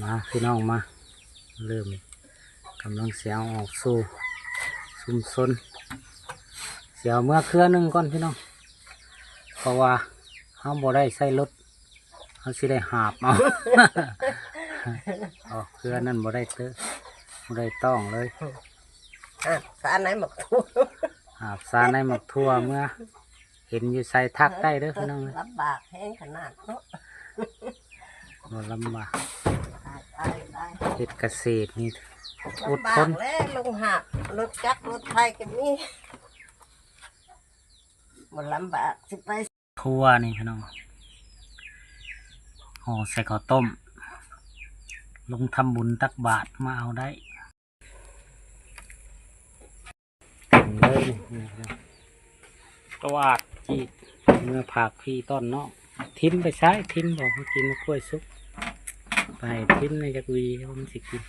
ມາພີ່ນ້ອງມາ ເລີ່ມກຳລັງຊິເອົາອອກສູ່ຊຸມຊົນ ຊິເອົາເມືອເຄືອໜຶ່ງກ່ອນພີ່ນ້ອງ ເພາະວ່າເຮົາບໍ່ໄດ້ໃຊ້ລົດ ເຮົາຊິໄດ້ຫາບເອົາ ອອກເຄືອນັ້ນບໍ່ໄດ້ເຕີ ບໍ່ໄດ້ຕ້ອງເລີຍ ຫາບຊາໃນໝາກຖົ່ວ ຫາບຊາໃນໝາກຖົ່ວເມືອ ເຫັນຢູ່ໃສທັກໄດ້ເດີພີ່ນ້ອງເອີຍ ລຳບາກແຮງຂະໜາດເນາະ ບໍ່ລຳບາກ ຕາຍໆໆ ເຮັດກະເສດນີ້ອົດທົນ ລຳບາກແລ້ວ ລົງຫາບ ລົດຈັກລົດໄຖກໍມີ ບໍ່ລຳບາກ ຊິໄປ ຖົ່ວນີ້ພີ່ນ້ອງ ຫໍ່ໃສ່ເຂົ້າຕົ້ມ ລົງທຳບຸນຕັກບາດມາເອົາໄດ້ ເຕັມເລີຍນີ້ ກະຫວາດຈີດ ເມືອຝາກພີ່ຕ້ອນນ້ອງ ຖິ້ມໄປໃຊ້ ຖິ້ມບໍ່ໃຫ້ກິນໝາກກ້ວຍສຸກ ໄປຖິ້ມໃນຈັກຫວີ ມັນຊິກິນ